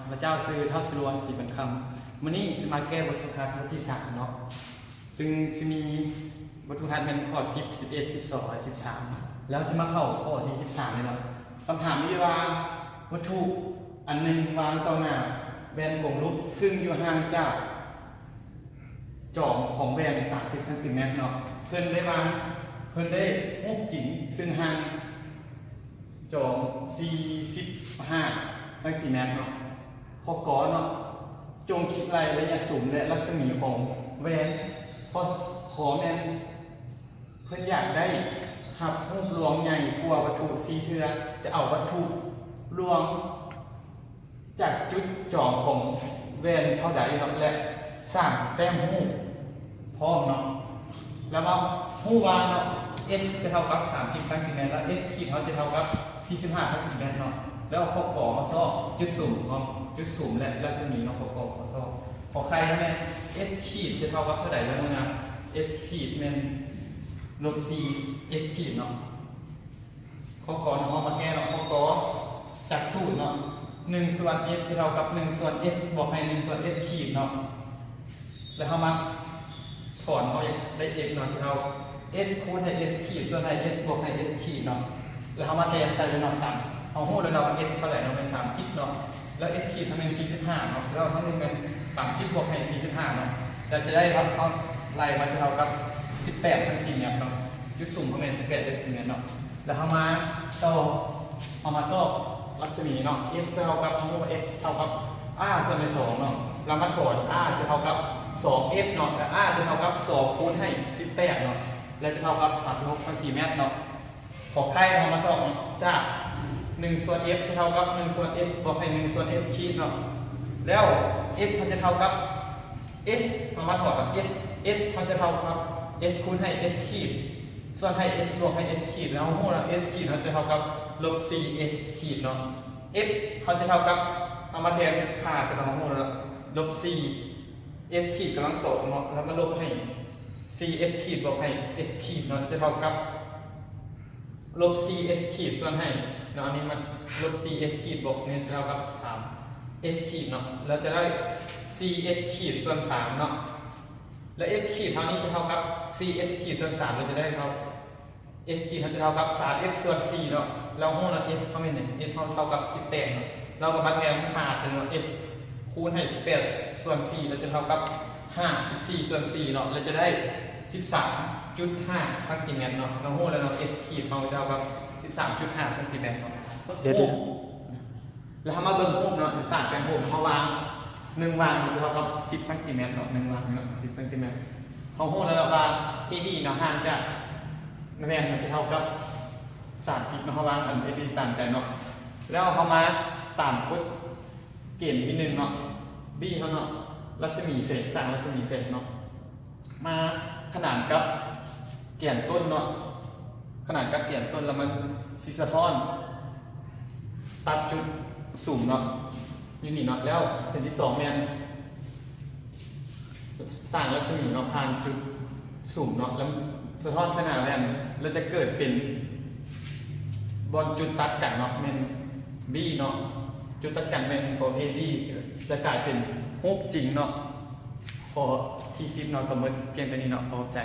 ຂ້າພະເຈົ້າຊື່ ທ້າວ ສຸລວນ ສີບັນຄຳ. ມື້ນີ້ຊິມາແກ້ບົດຝຶກຫັດບົດທີສາມເນາະ, ຊຶ່ງຊິມີບົດຝຶກຫັດແມ່ນຂໍ້ສິບ ສິບເອັດ ສິບສອງ ແລະ ສິບສາມ ແລ້ວຊິມາເຂົ້າຂໍ້ທີສິບສາມເລີຍເນາະ. ຄຳຖາມມີຢູ່ວ່າ ວັດຖຸອັນໜຶ່ງວາງຕໍ່ໜ້າແວ່ນກົງລູບ ຊຶ່ງຢູ່ຫ່າງຈາກຈອມຂອງແວ່ນສາມສິບຊັງຕີແມັດເນາະ, ເພິ່ນໄດ້ວາງ ເພິ່ນໄດ້ຮູບຈິງ ຊຶ່ງຫ່າງ ຈອມສີ່ສິບຫ້າຊັງຕີແມັດເນາະ. ຂໍ້ ກ ເນາະ, ຈົ່ງຄິດໄລ່ໄລຍະສຸມ ແລະ ລັດສະໝີຂອງແວ່ນ. ຂໍ້ ຂ ແມ່ນ ເພິ່ນຢາກໄດ້ຮັບຮູບລວງໃຫຍ່ກວ່າວັດຖຸສີ່ເທື່ອ, ຈະເອົາວັດຖຸລວງ ຈາກຈຸດຈອມຂອງແວ່ນເທົ່າໃດເນາະ ແລະ ສ້າງແຕ້ມຮູບພ້ອມເນາະ. ແລ້ວມາຮູ້ວ່າເນາະ S ຈະເທົ່າກັບສາມສິບຊັງຕີແມັດ ແລະ S ຂີດເຮົາຈະເທົ່າກັບສີ່ສິບຫ້າຊັງຕີແມັດເນາະ. ແລ້ວຂໍ້ ກ ມາຊອກຈຸດສຸມເນາະ, ຈຸດສຸມ ແລະ ລັດສະໝີເນາະ. ຂໍ້ ກ ມາຊອກ. ຂໍ້ ໄຂ່ ແມ່ນ S ຂີດຈະເທົ່າກັບເທົ່າໃດ ແລ້ວເນາະ, S ຂີດແມ່ນລົບສີ່ S ຂີດເນາະ. ຂໍ້ ກ ເຮົາມາແກ້ເນາະ. ຂໍ້ ກ ຈາກສູດເນາະ ໜຶ່ງສ່ວນ F ຈະເທົ່າກັບໜຶ່ງສ່ວນ S ບວກໃຫ້ໜຶ່ງສ່ວນ S ຂີດເນາະ. ແລ້ວເຮົາມາຖອນ ເຮົາຢາກໄດ້ F ເນາະ ຈະເທົ່າ S ຄູນໃຫ້ S ຂີດ ສ່ວນໃຫ້ S ບວກໃຫ້ S ຂີດເນາະ. ແລ້ວເຮົາມາແທນໃສ່ເລີຍເນາະ. ສາມ ເຮົາຮູ້ແລ້ວເນາະວ່າ S ເທົ່າໃດເນາະ, ແມ່ນສາມສິບເນາະ. ແລ້ວ S ຂີດເຮົາແມ່ນສີ່ສິບຫ້າເນາະ, ແລ້ວເຮົາແມ່ນສາມສິບບວກໃຫ້ສີ່ສິບຫ້າເນາະ. ແລ້ວຈະໄດ້ເທົ່າ ເຮົາໄລ່ມາຈະເທົ່າກັບສິບແປດຊັງຕີແມັດເນາະ. ຈຸດສຸມເຮົາແມ່ນສິບແປດຊັງຕີແມັດເນາະ. ແລ້ວເຮົາມາຕໍ່ ເຮົາມາຊອກລັດສະໝີເນາະ. F ຈະເທົ່າກັບ ເຮົາຮູ້ວ່າ F ເທົ່າກັບ R ສ່ວນໃນສອງເນາະ. ແລ້ວມາຖອນ R ຈະເທົ່າກັບສອງ F ເນາະ, ແລະ R ຈະເທົ່າກັບສອງຄູນໃຫ້ສິບແປດເນາະ ແລະ ຈະເທົ່າກັບສາມສິບຫົກຊັງຕີແມັດເນາະ. ຂໍໄຂ່ເຮົາມາຊອກເນາະ ຈາກໜຶ່ງສ່ວນ F ຈະເທົ່າກັບໜຶ່ງສ່ວນ S ບວກໃຫ້ໜຶ່ງສ່ວນ S ຂີດເນາະ. ແລ້ວ F ເຮົາຈະເທົ່າກັບ S ເຮົາມາຖອນກັບ S, S ເຮົາຈະເທົ່າກັບ S ຄູນໃຫ້ S ຂີດ ສ່ວນໃຫ້ S ລວມໃຫ້ S ຂີດ. ແລ້ວເຮົາຮູ້ແລ້ວ S ຂີດເຮົາຈະເທົ່າກັບລົບສີ່ S ຂີດເນາະ. F ເຮົາຈະເທົ່າກັບ ເຮົາມາແທນຄ່າ ແຕ່ເຮົາຮູ້ແລ້ວ ລົບສີ່ S ຂີດກຳລັງສອງເນາະ, ແລ້ວມາລົບໃຫ້ສີ່ S ຂີດບວກໃຫ້ S ຂີດເນາະ ຈະເທົ່າກັບລົບສີ່ S ຂີດ ສ່ວນໃຫ້ເນາະ ອັນນີ້ມັນລົບສີ່ S ຂີດບວກນີ້ຈະເທົ່າກັບສາມ S ຂີດເນາະ, ແລ້ວຈະໄດ້ສີ່ S ຂີດ ສ່ວນສາມເນາະ. ແລ້ວ S ຂີດເທົ່ານີ້ຈະເທົ່າກັບສີ່ S ຂີດ ສ່ວນສາມ ແລ້ວຈະໄດ້ເທົ່າ S ຂີດເຮົາຈະເທົ່າກັບສາມ F ສ່ວນສີ່ເນາະ. ແລ້ວເຮົາຮູ້ແລ້ວ S ເຮົາແມ່ນຫຍັງ? S ເຮົາເທົ່າກັບສິບແປດເນາະ, ແລ້ວກໍມາແທນຄ່າໃສ່ເນາະ S ຄູນໃຫ້ສິບແປດສ່ວນສີ່ ແລ້ວຈະເທົ່າກັບຫ້າສິບສີ່ສ່ວນສີ່ເນາະ, ແລ້ວຈະໄດ້ສິບສາມຈຸດຫ້າຊັງຕີແມັດເນາະ. ເຮົາຮູ້ແລ້ວເນາະ S ຂີດເຮົາຈະເທົ່າກັບສິບສາມຈຸດຫ້າຊັງຕີແມັດເນາະ. ດຽວໆ ແລ້ວເຮົາມາເບິ່ງຮູບເນາະ, ສ້າງແປງຮູບ ເຮົາວາງ ໜຶ່ງວາງມັນຈະເທົ່າກັບສິບຊັງຕີແມັດເນາະ, ໜຶ່ງວາງເນາະ ສິບຊັງຕີແມັດ. ເຮົາຮູ້ແລ້ວວ່າ AB ເນາະ ຫ່າງຈາກແວ່ນມັນຈະເທົ່າກັບສາມສິບເນາະ, ເຮົາວາງອັນ AB ຕາມໃຈເນາະ. ແລ້ວເຮົາມາຕາມກົດເກນທີໜຶ່ງເນາະ, B ເຮົາເນາະ ລັດສະໝີເສກ ສ້າງລັດສະໝີເສກເນາະ. ມາຂະໜານກັບແກນຕົ້ນເນາະ, ຂະໜານກັບແກນຕົ້ນ ແລ້ວມັນຊິສະທ້ອນຕັດຈຸດສຸມເນາະ ຢູ່ນີ້ເນາະ. ແລ້ວເສັ້ນທີສອງແມ່ນສ້າງລັດສະໝີເນາະ ຜ່ານຈຸດສຸມເນາະ ແລ້ວສະທ້ອນໃສ່ໜ້າແວ່ນ ແລ້ວຈະເກີດເປັນບ່ອນຈຸດຕັດກັນເນາະ ແມ່ນ B ເນາະ, ຈຸດຕັດກັນແມ່ນຂອງ AB ຈະກາຍເປັນຮູບຈິງເນາະ. ຂໍ້ທີສິບເນາະ ກໍໝົດພຽງເທົ່ານີ້ເນາະ, ຂອບໃຈ.